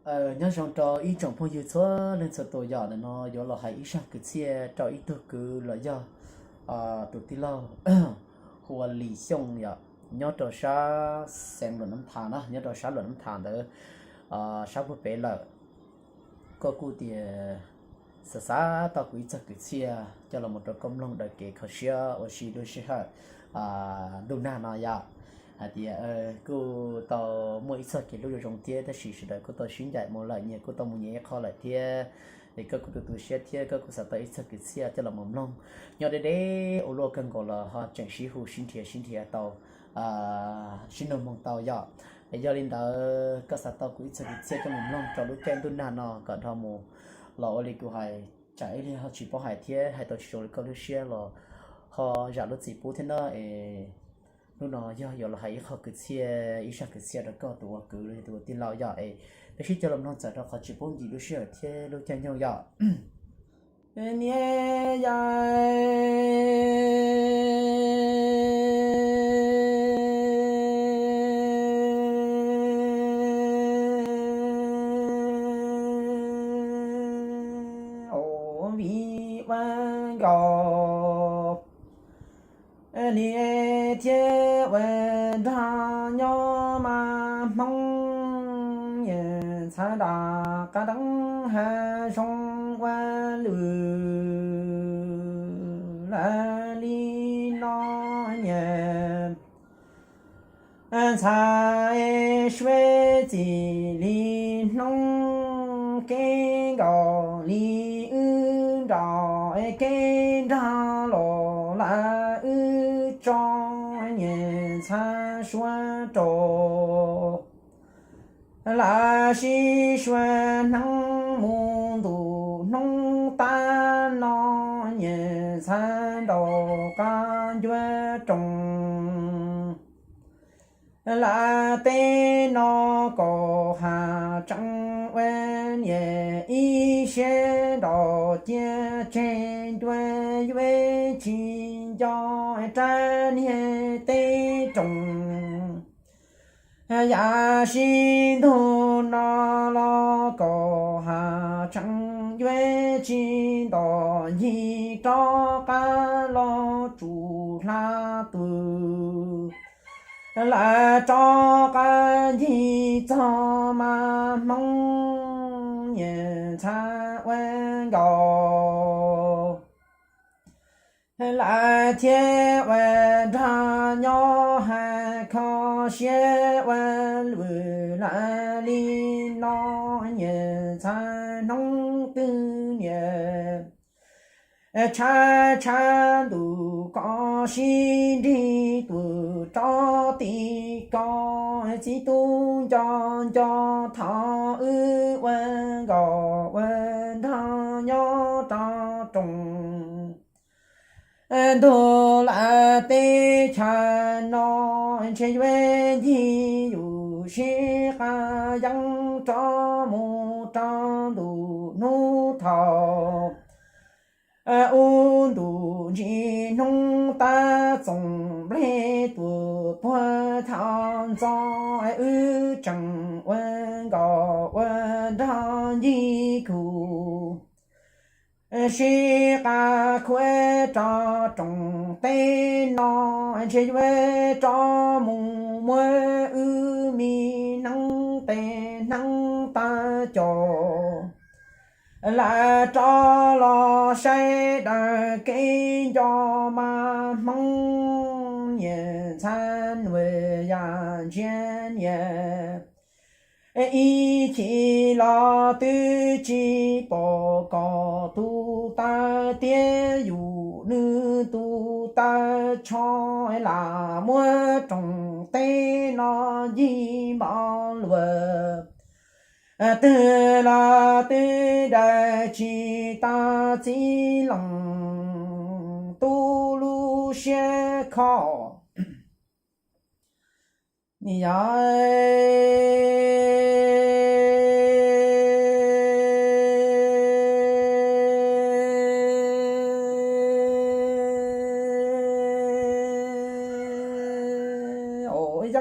Nyob zoo rau ib tsoom phooj ywg txhua leej txhua tus yom, ntawm no yuav los hais ib zaj kwv txhiaj rau ib tug kwv los yog tus tij laug hu ua Lis Xyooj yom, nyob rau sab xeev Luam Nab Thas na, nyob rau sab Luam Nab Thas ntawd, sab puag pem lawm. Koj kuj tias xav xav tau kuv ib txog kwv txhiaj coj los mus rau koj mloog daws kev kho siab ua si lub sij hawm ntuj nag no yom. Hais tias kuj tau muaj ib txog kev hlub zoo zoo thiab, tab sis sawv daws kuj tau sib ncaim mus lawm, nyias kuj tau mus nyias ib qho lawm thiab. Es koj kuj tu tu siab thiab koj kuj xav tau ib txog kwv txhiaj coj los mus mloog. Nyob deb deb ua luaj kawg nkaus los ho tseem sib hu sib nrhiav sib nrhiav tau sib nug moo tau yom. Es yog li ntawd koj xav tau kuv ib txog kwv txhiaj coj mus mloog rau lub caij ntuj nag no kom dhau mus los ua li kuv hais, tsam ib leeg ho tsis paub hais thiab hais tau tsis zoo li koj lub siab los ho zam lub txim pub thiab na. Es hnub no yog yuav los hais ib qho kwv txhiaj, ib zaj kwv txhiaj rau koj tus ua kwv los yog tus ua tij laug yom. Es peb sib coj los mloog txawm rau qhov tsis pub nkim lub sij hawm thiab lub caij nyoog yom. Niam yau, vim ua nkaus li thiab ua nrog nyob mas Hmoob, nyias txhawv nram qab deev hav zoov ua lwm lawm li no, nyias ntxhais suav txim li hnub, kev nkaus li wb nrog kev nrog los lawm wb tso, nyias ntxhais suav rau lawm sib suav hneev mus ntu hnub tag no, nyias ntxhais nraum qab ncuav rooj lawm tej no, kaum hav tseem ua niam ib siab nrog cia tseg ncuav yuav tsis nco rab niag teb rooj. Yam sib ntug no los kaum hav tseem yuav tsis nto ncig rov qab los tsum hla tus lawm rov qab ncig txog mas Hmoob, nyias ntxhais ua nkaus lawm thiab ua nrog nyob hais kho siab ua lwm lawm li no, nyias ntxhais hnub twg niam tshaib tshaib ntuj koj sib nrig tus rov tim koj txiv tub nco nco thov wb ua nkaus ua nrog nyob rau rooj ntug lawm teb chaws no, ntshe yuav ncig yus sib qab yeeb rov mus rau ntu hnub thaum u ntu ntsis hnub tab txoos nplej tus puag thaum ntxov, wb tseem ua nkaus ua nrog ncig khuv sib qab khuav rau rooj teb no, ntshe yuav rov mus muab wb me hneev tes hneev taw caum lawm rov los saib daws kev nco mas Hmoob, nyias ntxhais nuav yam ntsia niam ib chim los twb tsis pom kom tus taw tiab yus nws tus taw tsho lam muab rooj teb no ncig npau luam twg los twb daws tsis tau txiv loos tu lub siab khov ni yog yeej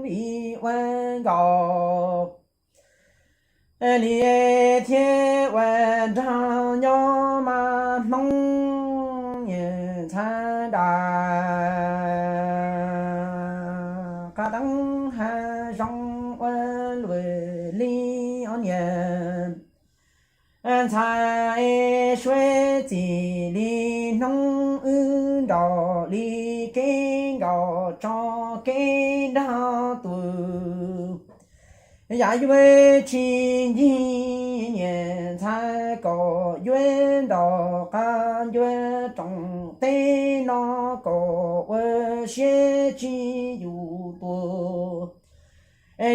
vim ua nkaus Li thiab ua nraug nyob mas Hmoob niam ntxhais dab, qab deeb hav zoov ua luam li os niam ntxhais, suav txim li hnub wb nrog li kev nkaum tso kev nrog tus. Yam yuav tsis ncig niam ntxhais kom yuav nrog qab ncuav rooj teb no kom ua siab tsis yus tuag.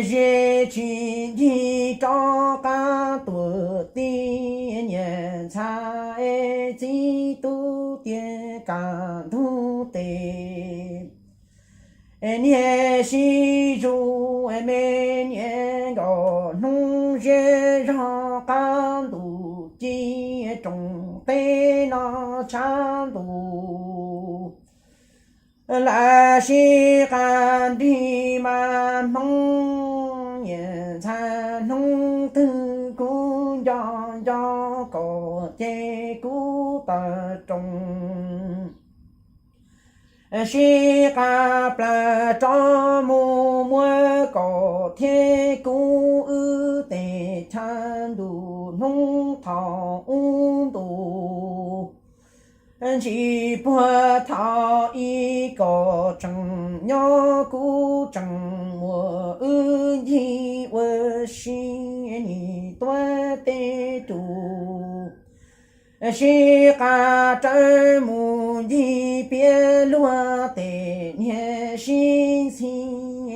Ze tsis ncig rov qab tuag tib niam ntxhais txiv tub tiag kaj ntug tes. Niag sib zuj me niam nkaum hnub ze zog qab ntuj ci rooj teb no tshav ntuj. Lawv sib qab nrig mas Hmoob niam ntxhais hnub twg kuv nco nco kom ces kuv taw rooj. Sib qab plawg rov mus muab kom thiab kuv wb tes chaw ntuj hnub thaum ub ntuj ntsis puag thaum ub kom tseem nyob kuv tseem muaj wb ncig ua si nim tuav tej tug. Sib qab rawv mus ncig piav luag tes niag sib ntxhi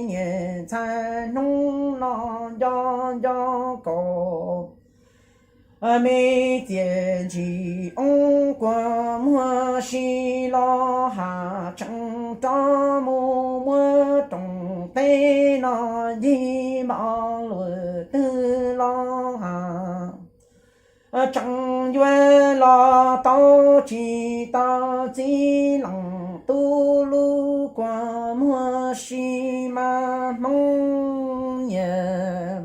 niam ntxhais hnub no nco nco kom me txiaj ntsim oob kua muag si los has tseem rov mus muab rooj teb no ncig npaum luaj twg los has tseem yuav los tau tsis tau txij leej tub lub kua muag si mas Hmoob niam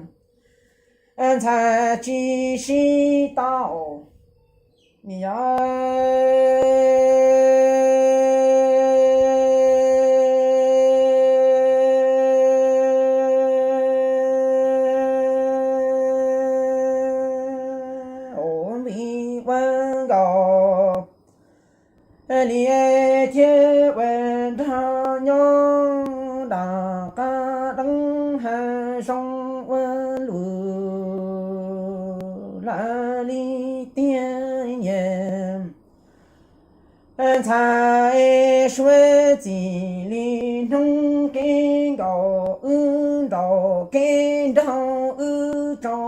ntxhais tsis sib tau. Yog ua vim ua nkaus li thiab ua nraug nyob nram qab deeb hav zoov ua luam lawm li tiag niam ntxhais suav txim li hnub kev nkaum wb nrog kev nraug wb tso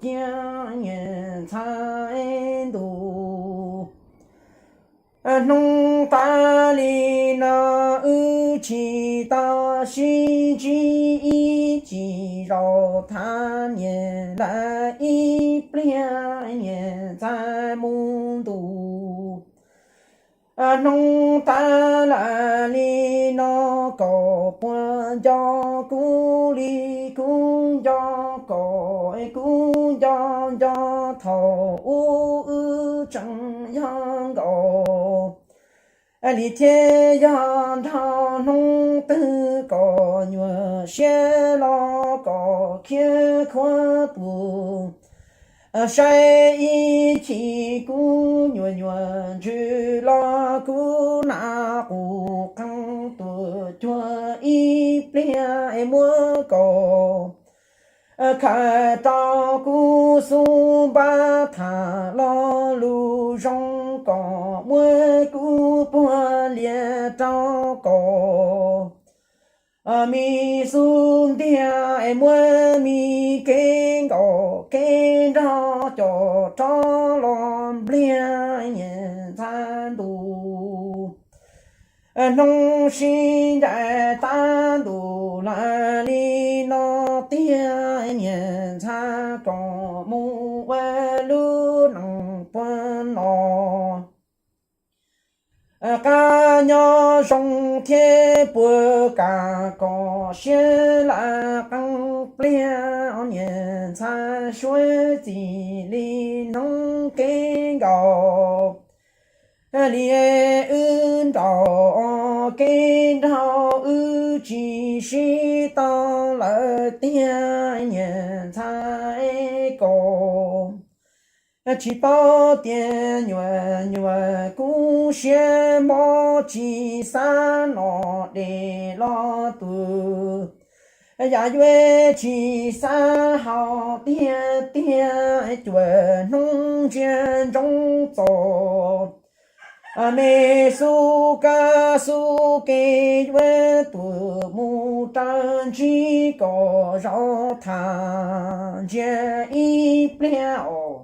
cia niam ntxhais ntuj. Hnub tas li no wb tsis tau sib ntsib ib chim zaus thab niam lawm ib pliag niam ntxhais mus ntuj. Hnub tas lawm li no kom puas nco kuv li kuv nco kom kuv nco nco thaum ub wb tseem yog nkaus li thiab yog nraug hnub twg kom nyuam siab los kom khiav khuav tuag. Saib ib chim kuv nyuam nyuam ntsws los kuv nas qus qees tuaj cuag ib pliag es muab kom khaws rau kuv xub npab tham lo lus zoo kom muab kuv puag lias rau kom me xub ntiag es muab me kev nkaum kev nraug coj rov los npliag niam ntxhais ntuj. Hnub sib ncaim tab ntus lawm li no tiag niam ntxhais kom mus ua lub neej puag no. qab nyob zoo thiab puas kam kom siab lam qee pliag, niam ntxhais suav txim li hnub kev nkaus li wb nraum kev nraug wb tsis sib tau lawm tiag, niam ntxhais kaus. Tsis paub tias nyuam nyuam kub siab mob tsis xav nom des los tus, yam yuav tsis xav haus tiag tiag, cuam hnub ntsia ntsoov txog me xub kab xub ke yuav tuam mus raws ntsib kom zaum tham ntsia ib pliag os.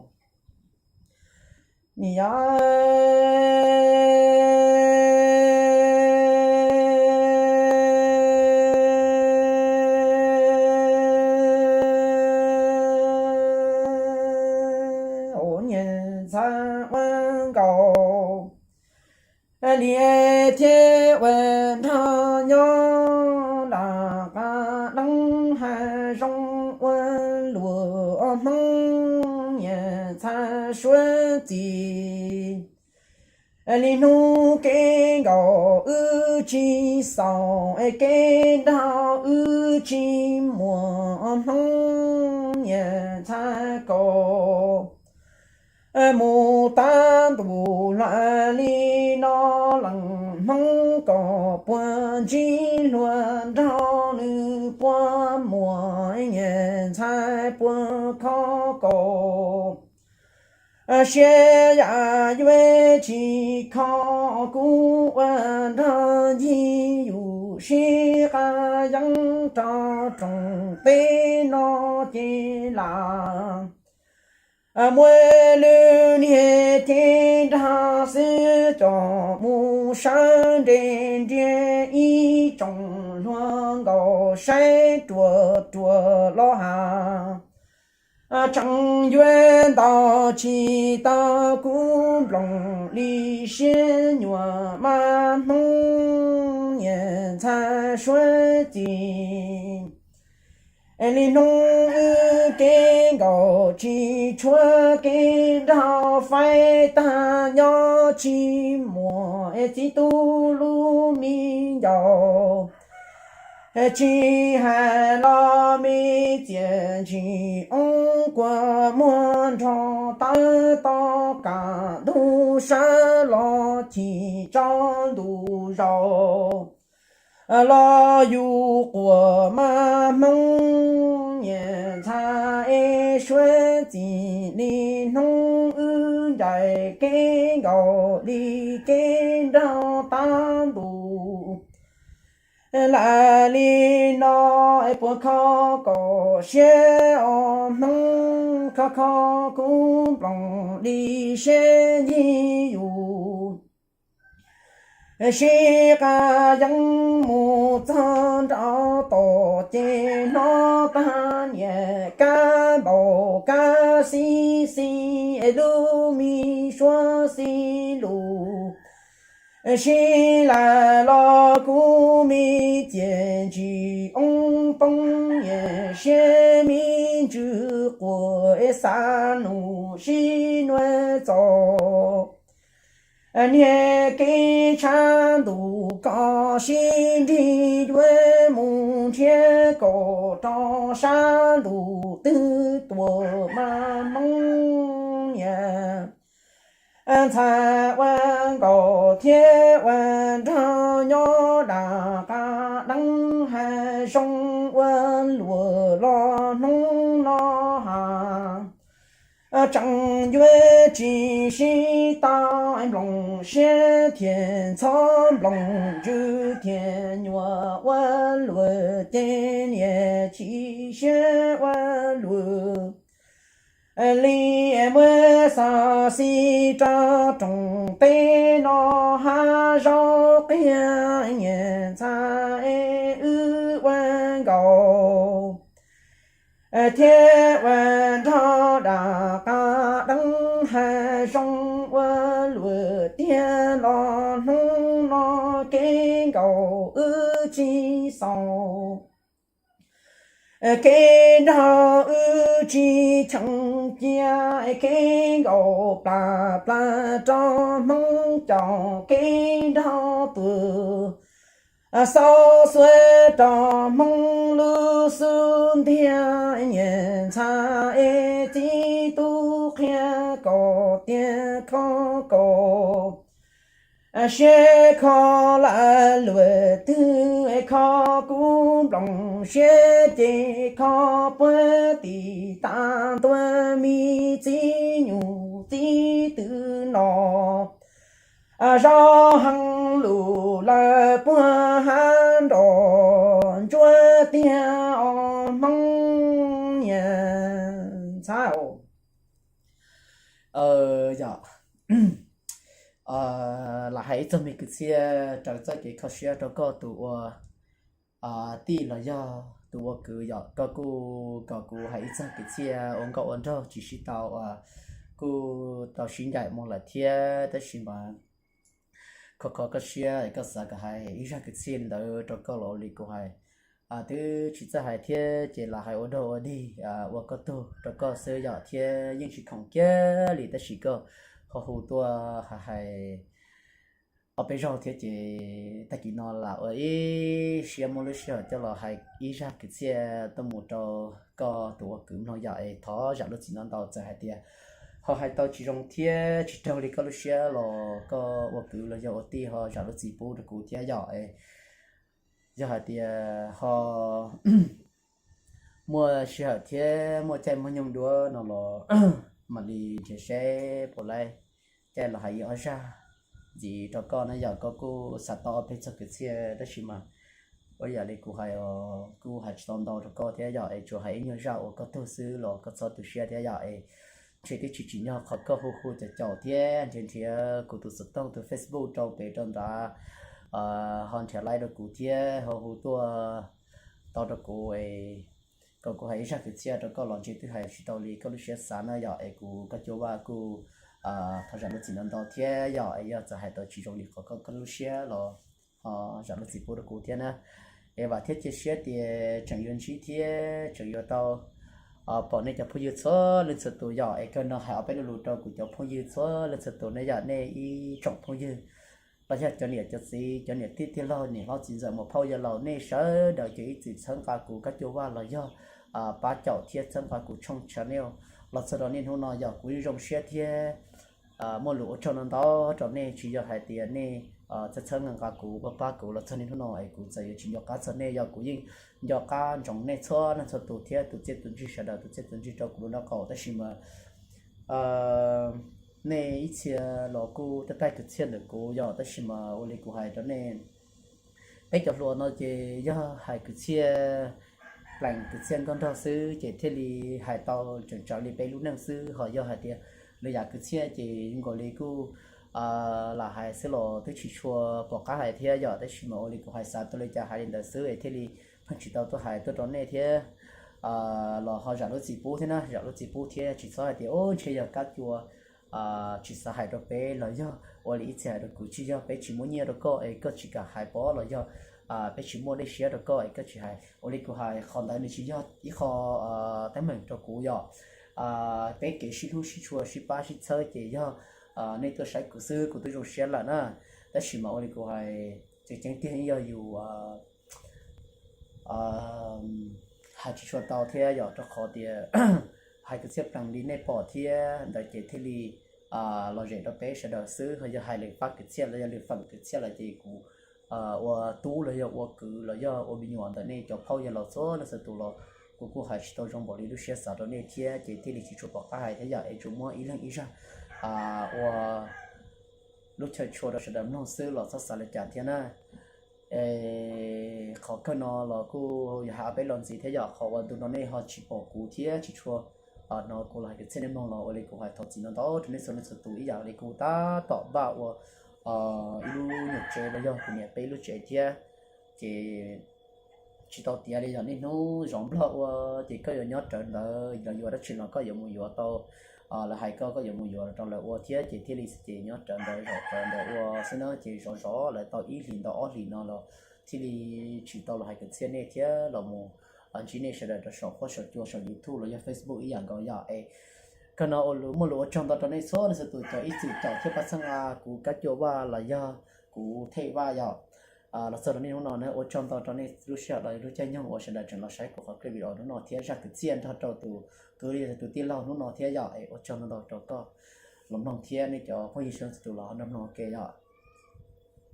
Niam yog ua niam ntxhais ua nkaus li thiab ua nrog nyob nram qab deeb hav zoov ua luam Hmoob, niam ntxhais suav txim li hnub kev nkaus wb tsis xaus, kev nraug wb tsis muaj, Hmoob niam ntxhais kaus. Mus tab ntus hla li no lees Hmoob kom puas ntsib hluas nraug nws puas muaj, niam ntxhais puas kho kaus. Siab yam yuav tsis kho kuv ua nrog ncig yus sib qab yeeb rau rooj teb no ces lam muaj lwm niag cev nrag xwb coj mus sawv nres nriag ib tsoom hluas nkaus saib ruam ruam los has. Tseem yuav ntaus tsis tau kuv nploos li siab nyuam mas Hmoob niam ntxhais suav txim. Li hnub wb kev nkaus tsis tshuav kev nraug faib tag nyob tsis muaj txiv tub lub me ncaus. Tsis hais los me txiaj ntsim oob kua muag nrog tawb toj kam ntug sawv los chim tsaus ntuj zaus. Los yus quas mas Hmoob niam ntxhais suav txim li hnub wb ncaim kev nkaus li kev nraug tab ntus. Lam li no puas kho kaus siab os Hmoob, kho kho kuv nploos li siab ncig yus sib qab yeeb mus txog nraum tod ces hnov tag niam kab npaum kab xib xib lub me suab xib lus. Sib laj los kuv me txiaj ntsim oob poob, siab me ntsws quas xav num sib nuav txaus. Niag kev tshav ntuj koj sib nrig yuav mus nrhiav kaus rau sab ntuj twg tuaj mas Hmoob niam ntxhais ua nkaus thiab ua nraug nyob dam qab deeb hav zoov ua luam los hnub no has. Tseem yuav tsis sib tau nploos siab thiab ntxhov nploos ntsws thiab nyuam ua luam ces niam tsis siab ua luam li muab xov xij rau rooj teb no hab zaub qiag niam ntxhais wb ua nkaus thiab ua nraug dam qab deeb hav zoov ua luam tiag los hnub nkaus wb tsis xaus, kev nrog wb tsis cheem cia, kev nkaus plas plas rau Hmoob caum, kev nrog tus xauj xuav rau Hmoob lub xub ntiag. Niam ntxhais es txiv tub qhia kom tiag kho kaum siab kho lawm luag twg es kho kuv nplooj siab ces kho puag tim tas ntua me txiv nyuj txiv twm no. Zaum heev lus lawm puag hav nroj ntsuab tiag os Hmoob niam ntxhais. Yog lam hais ib txog me kwv txhiaj raws txoj kev kho siab rau koj tus ua tij los yog tus ua kwv yom, koj kuj kom kuv hais ib txog kwv txhiaj ua nkauj ua nraug tsis sib tau, kuj tau sib ncaim mus lawm thiab, tab sis mas kho kho koj siab koj xav kom hais ib zaj kwv txhiaj li ntawd rau koj los ua li kuv hais, twb tsis txawj hais thiab ces lam hais ua dog ua dig ua koj tug rau koj xwb yom, thiab yeej tsis khoom kiag li, tab sis koj ho hu tuaj hais ob peb zaug thiab ces tag kis no lam ua ib siab muab lub sij hawm coj los hais ib zaj kwv txhiaj tuaj mus rau koj tus ua kwv mloog yom. Es thov zam lub txim ntau ntau, txawm hais tias ho hais tau tsis zoo thiab tsis raug li koj lub siab los koj ua kwv los yog ua tij ho zam lub txim pub rau kuv thiab yom. Yog hais tias ho muaj sij hawm thiab muaj caij muaj nyoog dua no los mam li nrhiav seb puas laib caij los hais ib ob zaj ntxiv rau koj na yom. Koj kuj xav tau ob peb txog kwv txhiaj tab sis mas ua yam li kuv hais os, kuj hais tsis tau ntau rau koj thiab yom, es tsuas hais ib nyuag zaj ua koj tug xwb los koj txhob tu siab thiab yom. Es ntshe twb tsis tsim nyog qhov koj hu hu caum caum thiab nrhiav nrhiav kuv tus xov tooj tus Facebook rau pem rau nrad, ho nrhiav laib rau kuv thiab ho hu tuaj tau rau kuv, kom kuv hais ib zaj kwv txhiaj rau koj los ntshe twb hais tsis tau li koj lub siab xav na yom. Es kuv Kab Cua Vaj kuj thov zam lub txim ntau ntau thiab yom. Es yog txawm hais tau tsis zoo li qhov koj lub siab los ho zam lub txim pub rau kuv thiab na. Es vam thiab cia siab tias tseem yuav ntsib thiab tseem yuav tau pom nej cov phooj ywg txhua leej txhua tus yom. Es kawg no hais ob peb lo lus rau kuv cov phooj ywg txhua leej txhua tus na yom. Nej ib tsoom phooj ywg los yog cov niam cov txiv, cov niam tij tij laug, niam hlob txiv ntxawm, muam phauj yawg laus, nej sawv daws ces ib txwm txhawb nqa kuv Kab Cua Vaj los yog pab caum thiab txhawb nqa kuv tshooj channel los txog rau niaj hnub no yog kuv yeej zoo siab thiab muaj lus ua tsaug ntau ntau rau nej, tsis yog hais tias nej txhawb txhawb nqa nqa kuv pab pab kuv los txog niaj hnub no es kuv txawm yuav tsis nco qab txog nej, yog kuv yeej nco qab ntsoov nej txhua leej txhua tus thiab tus txiaj tus ntsig sawv daws tus txiaj tus ntsig rau kuv lub nraub qaum, tab sis mas nej ib txhia los kuj taij taij kwv txhiaj ntawm kuv yom, tab sis mas ua li kuv hais rau nej, peb cov hluas no ces yog hais kwv txhiaj plees kwv txhiaj nkauj nraug xwb ces thiaj li hais tau tseem tsawv li peb lub neej xwb. Ho yog hais tias lwm yam kwv txhiaj ces zoo nkaus li kuj lam hais xwb los twb tsis tshua pom qab hais thiab yom, tab sis mas ua li kuv hais xav tuaj li cas hais li ntawd xwb es thiaj li pheej tsis tau tuaj hais tuaj rau nej thiab. Los ho zam lub txim pub thiab na, zam lub txim pub thiab tsis txhob hais tias ub ntshe yog Kab Cua tsis xav hais rau peb los yog ua li ib txhia hais rau kuv, tsis yog peb tsis muab nyiaj rau koj es koj tsis kam hais pov los yog peb tsis muaj dej siab rau koj es koj tsis hais. Ua li kuv hais qhov ntawd nws tsis yog ib qho teeb meem rau kuv yom. Peb kev sib hlub sib tshua sib pab sib txhawb ces yog nej tuaj saib kuv xwb kuv twb zoo siab lawm na. Tab sis mas ua li kuv hais tseem ceeb tiag yog yus hais tsis tshua tau thiab yom, rau qhov tias hais kwv txhiaj plees li nej pom thiab ntawd ces thiaj li lom zem rau peb sawv daws xwb. Ho yog hais lwm pab kwv txhiaj los yog lwm feem kwv txhiaj lawm ces kuv ua tub los yog ua kwv los yog ua me nyuam ntawm nej cov phauj yawg laus txhua leej txhua tus los kuv kuj hais tsis tau zoo npaum li lub siab xav rau nej thiab ces thiaj li tsis tshua pom qab hais thiab yom. Es tsuas muab ib leeg ib zaj ua lub chaw tshua rau sawv daws mloog xwb los txhob xav li cas thiab na. Es qhov kawg no los kuj yog hais ob peb lo ntxiv thiab yom, qhov uas ntu no nej ho tsis pom kuv thiab tsis tshua hnov kuv los hais kwv txhiaj nej mloog los ua li kuv hais thov txim ntau ntau rau nej txhua leej txhua tus ib yam li kuv tab tom npaj ua ib lub nyuag tsev los yog kuv niam peb ib lub tsev thiab ces tsis tau tiav li yog niaj hnub zov nplog ua, ces koj yuav nyob rawv ntawd los yuav dab tsi los koj yuav mus yuav tau, lawv hais koj koj yuav mus yuav rau lawv ua thiab ces thiaj li ces nyob rawv ntawd zov rawv ntawd ua xwb na, ces zov zov lawv tau ib hlis ntau ob hlis no los thiaj li tsis tau los hais kwv txhiaj nej thiab los mus ntsib nej sawv daws rau saum huab saum cua saum YouTube los yog Facebook ib yam nkaus yom. Es kawg no muaj lus ua tsaug ntau rau nej txhua leej txhua tus cov ib txwm caum thiab pab txhawb nqa kuv Kab Cua Vaj los yog kuv Thej Vaj yom. Los txog rau niaj hnub no na ua tsaug ntau rau nej lub sij hawm los lub caij nyoog uas sawv daws tseem los saib kuv qhov clip video hnub no thiab zaj kwv txhiaj nrog rau tus kwv li tus tij laug hnub no thiab yom. Es ua tsaug ntau ntau rau koj los mloog thiab nej cov phooj ywg sawv daws tus los nrog mloog ua ke yom.